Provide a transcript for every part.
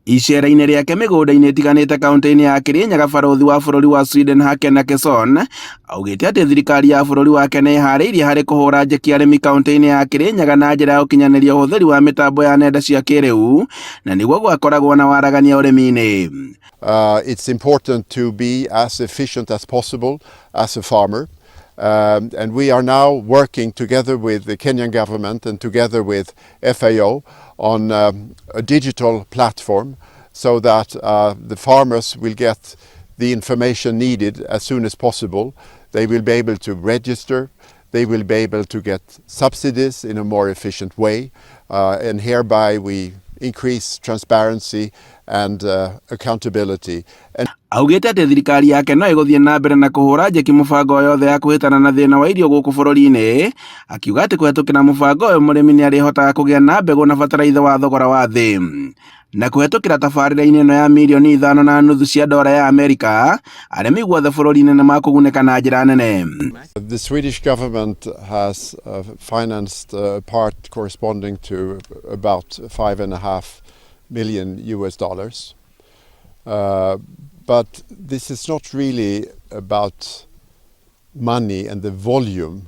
Icera-inĩ rĩake mĩgũnda-inĩ ĩtiganĩte kaunti-inĩ ya Kirinyaga, barũthi wa bũrũri wa Sweden Haken Akesson augĩte atĩ thirikari ya bũrũri wake nĩ ĩharĩirie harĩ kũhũra njeki arĩmi kaunti-inĩ ya Kirinyaga na njĩra ya ũkinyanĩria ũhũthĩri wa mĩtambo ya nenda cia kĩrĩu na nĩguo gwakoragwo na waragania ũrĩmi-inĩ. It's important to be as efficient as possible as a farmer. And we are now working together with the Kenyan government and together with FAO on a digital platform so that the farmers will get the information needed as soon as possible. They will be able to register, they will be able to get subsidies in a more efficient way, and hereby we increase transparency and accountability. And Augĩte atĩ thirikari yake no ĩgũthiĩ na mbere na kũhũra njeki mũbango yothe ya kũhĩtana na thĩna wa irio gũkũ bũrũri-inĩ, akiuga atĩ kũhetũkĩra mũbango ũyũ mũrĩmi nĩ arĩhotaga kũgĩa na mbegũ na bataraitha wa thogora wa thĩ. Na kũhetũkĩra tabarĩra-inĩ ĩno ya mirioni 5.5 cia dora ya Amerika, arĩmi guothe bũrũri-inĩ nĩ makũgunĩka na njĩra nene. The Swedish government has financed a part corresponding to about 5.5 million US dollars. But this is not really about money and the volume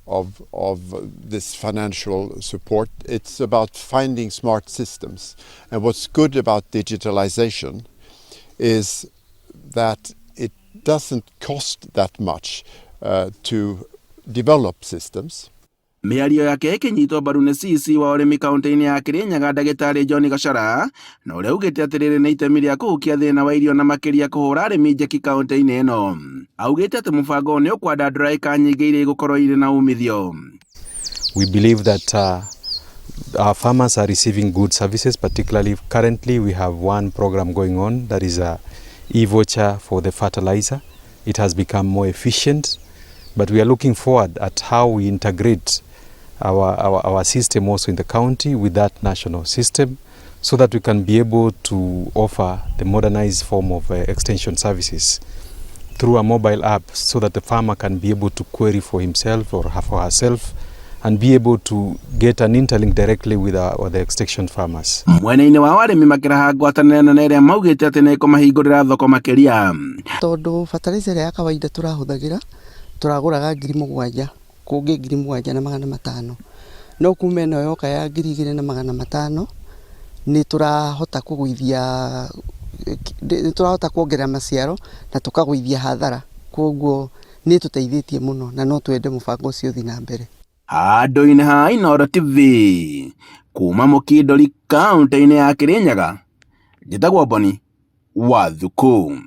of this financial support. It's about finding smart systems. And what's good about digitalization is that it doesn't cost that much to develop systems. Mĩario yake ĩkĩnyitwo mbaru nĩ CC wa ũrĩmi kaunti-inĩ ya Kirinyaga, ndagĩtarĩ John Gachara, na ũrĩa augĩte atĩ rĩrĩ nĩ itemi rĩa kũhukia thĩna wa irio na makĩria kũhũra arĩmi njeki kaunti-inĩ ĩno. Augĩte atĩ mũbango ũyũ nĩ ũkwandandũra ĩka nyingĩ iria igũkorwo irĩ na umithio. We believe that our farmers are receiving good services, particularly currently we have one program going on that is a e-voucher for the fertilizer. It has become more efficient, but we are looking forward at how we integrate our system also in the county with that national system so that we can be able to offer the modernized form of extension services through a mobile app so that the farmer can be able to query for himself or for herself and be able to get an interlink directly with the extension farmers. Mwena-inĩ wa arĩmi makĩraha ngwatanĩro ĩno na ĩrĩa maugĩte atĩ nĩ ĩkũmahingũrĩra thoko makĩria. Tondũ fertilizer ĩrĩa ya kawaida tũrahũthagĩra tũragũraga 7,000, kũngĩ 7,500, no kuma ĩno yoka ya 2,500 nĩ tũrahota kũgũithia, nĩ tũrahota kuongerera maciaro na tũkagũithia hathara. Koguo nĩ ĩtũteithĩtie mũno na no twende mũbango ũcio ũthiĩ na mbere. Handũ-inĩ ha Inooro TV kuma Mũkindũri, kaunti-inĩ ya Kirinyaga, njĩtagwo Boni wa Thuku.